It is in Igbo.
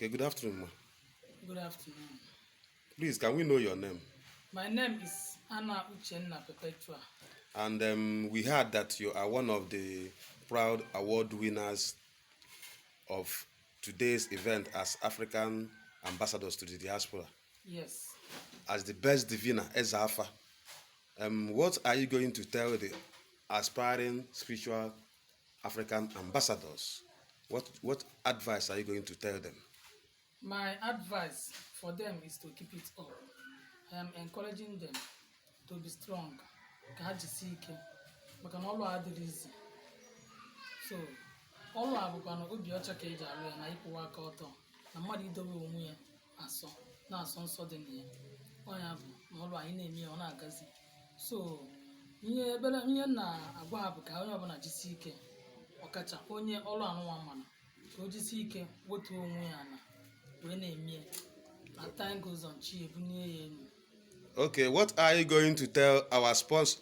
Okay, good afternoon, ma. Good afternoon. Please, can we know your name? My name is Anna Uchenna Perpetua. And we heard that you are one of the proud award winners of today's event as African ambassadors to the diaspora. Yes. As the best diviner, Ezafa. What are you going to tell the aspiring spiritual African ambassadors? What advice are you going to tell them? My advice for them is to keep it up. I am encouraging them to be strong. Ka ha jisie ike maka na ọlụ a adịrị izi. So ọlụ a bụkwa na obi ọcha ka eji arụ ya na ịkwụwa aka ọtọ na mmadụ idobe onwe ya asọ na-asọ nsọ dị na ya. Ọ ya bụ na ọlụ anyị na-eme ya, ọ na-agazi. So ihe ebere ihe m na-agwa ha bụ ka onye ọbụla jisie ike, ọkacha onye ọlụ anụnwa mara, ka o jisie ike wetuo onwe ya ala wee na-eme ya. Na time goes on, chi ebunie ya elu. Okay, what are you going to tell our sponsor,